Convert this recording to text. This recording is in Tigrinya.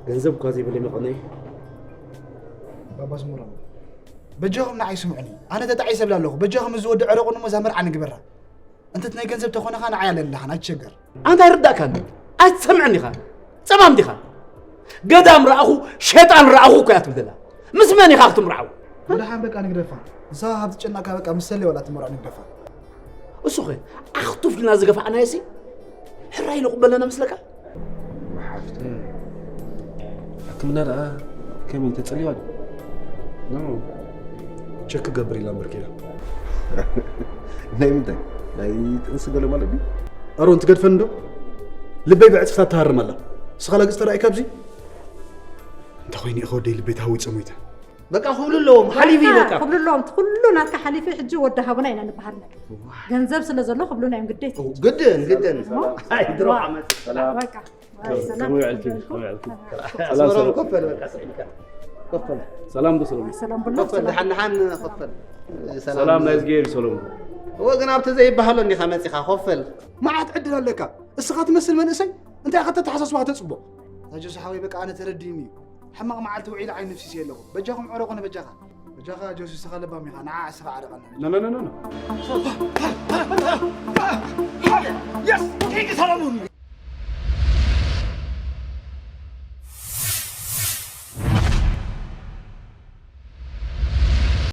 ገንዘብ እኳ ዘይብለይ መቐነይ። ባባ ዝሙሮም፣ በጃኹም ንዓይ ስምዑኒ። ኣነ ተጣዒሰ እብላ ኣለኹ። በጃኹም እዚ ወዲ ዕረቑኒ እሞ እዛ መርዓ ንግበራ። እንተ ናይ ገንዘብ ተኾነ ኸኣ ንዓይ ኣለኒ ደሓን፣ ኣይትሸገር። ኣንታ ኣይርዳእካን። ኣይትሰምዕን ኢኻ። ጸማም ዲኻ? ገዳም ረኣኹ፣ ሸጣን ረኣኹ እኮ እያ ትብል ዘላ። ምስ መን ኢኻ ክትምርዓው? ደሓን በቃ ንግደፋ። ንሳ ካብ ትጨነቕካ በቃ ምስ ሰለይ ዋላ ትምርዖ ንግደፋ። እሱ ኸ ኣኽቱፍ ድና ዝገፋዕናዮ ሲ ሕራይ ኢሉ ክበለና መስለካ? ሓፍቲ ሕክምና ደኣ ከመይ ተጸሊዋ ድዩ? ቸክ ክገብር ኢላ እምበር ኬዳ። ናይ ምንታይ ናይ ጥንሲ ገለ ማለት ድዩ? ኣሮን ትገድፈን እንዶ ልበይ ብዕጽፍታት ትሃርም ኣላ። ስኻ ላግጽ ተራእይካ ኣብዚ እንታይ ኮይኑ ኢኸ ወደይ ልበይ ተሃዊጸ ሞይተ። በቃ ክብሉ ኣለዎም ሓሊፉ እዩ በቃ። ክብሉ ኣለዎም እቲ ኩሉ ናትካ ሓሊፉ ሕጂ ወዲ ሃቡና ኢና ንበሃል። ገንዘብ ስለ ዘሎ ክብሉና እዮም ግዴታ። ግድን ግድን። ኣይ ድሮ ዓመት በቃ ከመይ ውዕልቲ? ከመይ ውዕልቲ? ኣስመሮም ኮፈል በቃ ስኢልካ ኮፈል ሰላም ዶ ሰሎሞን? ሰላም ብሎ ኮፈል ደሓን ደሓን ኮፈል። ሰላም ናይ ዝገይር ሰሎሞን። እወ ግን ኣብቲ ዘይበሃሎ እንዲኻ መፂኻ ኮፈል። መዓት ዕድል ኣለካ። እስኻ ትመስል መንእሰይ እንታይ ኢኻ ተተሓሳስባ ተጽቡቕ። ኣጆስ ሓወይ በቃ ኣነ ተረዲእኒ እዩ። ሕማቕ መዓልቲ ውዒለ ዓይኒ ፍሲሰ ኣለኹ። በጃኹም ዕረቑኒ በጃኻ። በጃኻ ጆሲ እስኻ ለባም ኢኻ ንዓ እስኻ ዓረቐና። No, no, no, no, no.